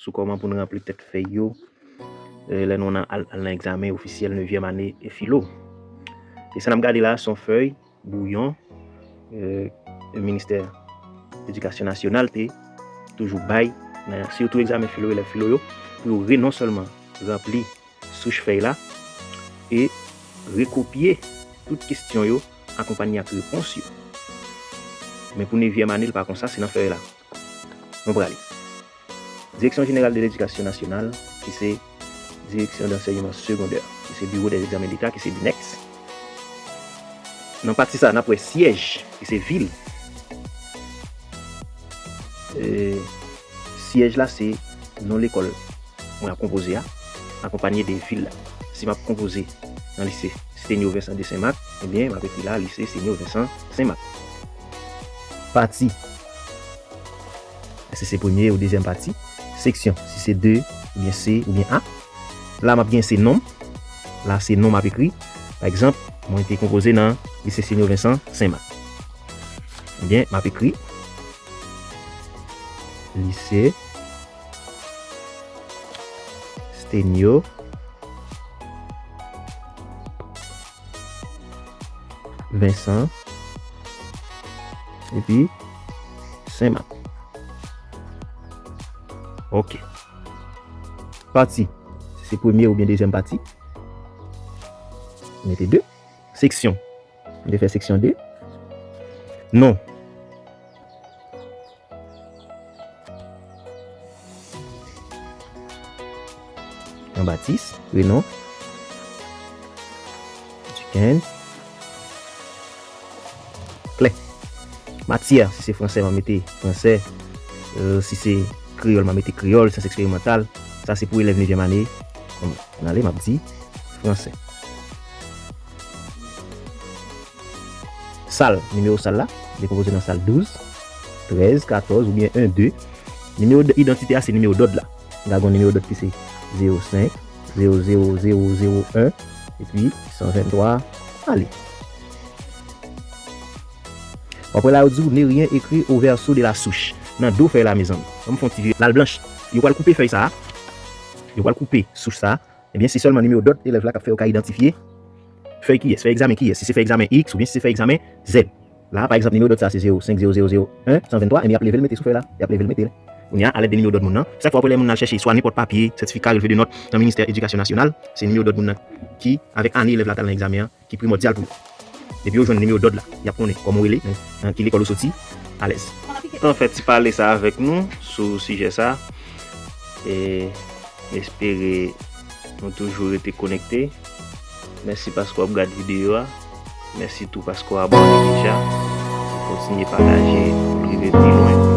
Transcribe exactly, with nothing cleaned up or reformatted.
sou kòman pou n ranpli tèt fèy yo, eh, lè nou nan al, al nan egzamen ofisyèl nevyèm ane e filo. E sa n ap gade la, se yon fèy bouyon, eh, Ministè Edikasyon Nasyonal te toujou bay, nan, sitou egzamen filo, elèv filo yo, pou yo re-, non sèlman ranpli souch fèy la e rekopye tout kesyon yo akonpanye ak repons yo. Men pou nevyèm ane, l pa konsa, se nan fèy la. Nou prale. Direction Générale de l'Éducation Nationale, ki se Direction d'Enseignement Secondaire, ki se Bureau des Examens d'État, ki se BINEX. Nan pati sa, n ap wè syèj, ki se vil. E, syèj la, se non lekòl mwen ap konpoze a, akonpanye de vil la. Si m ap konpoze nan lise Stenio Vincent de Saint-Marc, ebyen, m ap ekri la, lise Stenio Vincent Saint-Marc. Pati. Èske se premye ou dezyèm pati? Seksyon, si se de, oubyen C, oubyen A. La, m ap gen se non m. La, se non m ap ekri. Pa egzanp, mwen te konpoze nan lise Stenio Vincent Saint-Marc. Ebyen, m ap ekri lise Stenio Vincent, epi Saint-Marc. Ok. Pati. Se premye oubyen dezyèm pati. Mete de. Seksyon. M te fè seksyon de. Non. Jean Baptiste, prenon. Duquesne. Klè. Matyè, si se fransè, m a mete fransè. Euh, si se kreyòl, m a mete kreyòl, syans eksperimantal. Sa se pou elèv nevyèm ane. Ann ale, m ap di fransè. Sal, nimewo sal la, dekonpoze nan sal douz, trèz, katòz oubyen en, de. Nimewo d-, idantite a se nimewo dòd la. N a gon nimewo dòd ki se zewo senk, zewo zewo zewo zewo en, epi san venntwa. Ale. W ap wè la, yo di w ne rien écrire au verso de la souche. Nan do fèy la, mezanmi. Ban m fè yon ti vire. L al blanch. Yo pral koupe fèy sa a. Yo pral koupe souch sa a. Ebyen, se sèlman nimewo dòd elèv la k ap fè yo ka idantifye fèy kiyès, fèy egzamen kiyès, si se fèy egzamen X oubyen si se fèy egzamen Z. La, pa egzanp, nimewo dòd sa se zewo senk zewo zewo zewo en san venntwa, ebyen, y ap leve l mete sou fèy la. Y ap leve l mete l. Kounye a, alèd de nimewo dòd moun nan, chak fwa w ap wè moun nan al chèche swa nenpòt papye, sètifika relevé de notes nan ministè edikasyon nasyonal, se nimewo dòd moun nan ki, avèk ane elèv la t al nan egzamen an, ki primòdyal pou yo. Depi yo jwenn nimewo dòd la, y ap konnen kòman w rele, nan, nan ki lekòl ou soti, alèz. Tan fè ti pale sa avèk nou sou sijè sa. E m espere nou toujou rete konekte. Mèsi paske w ap gad videyo a. Mèsi tou paske w abòne deja. Kontinye pataje pou l rive pi lwen.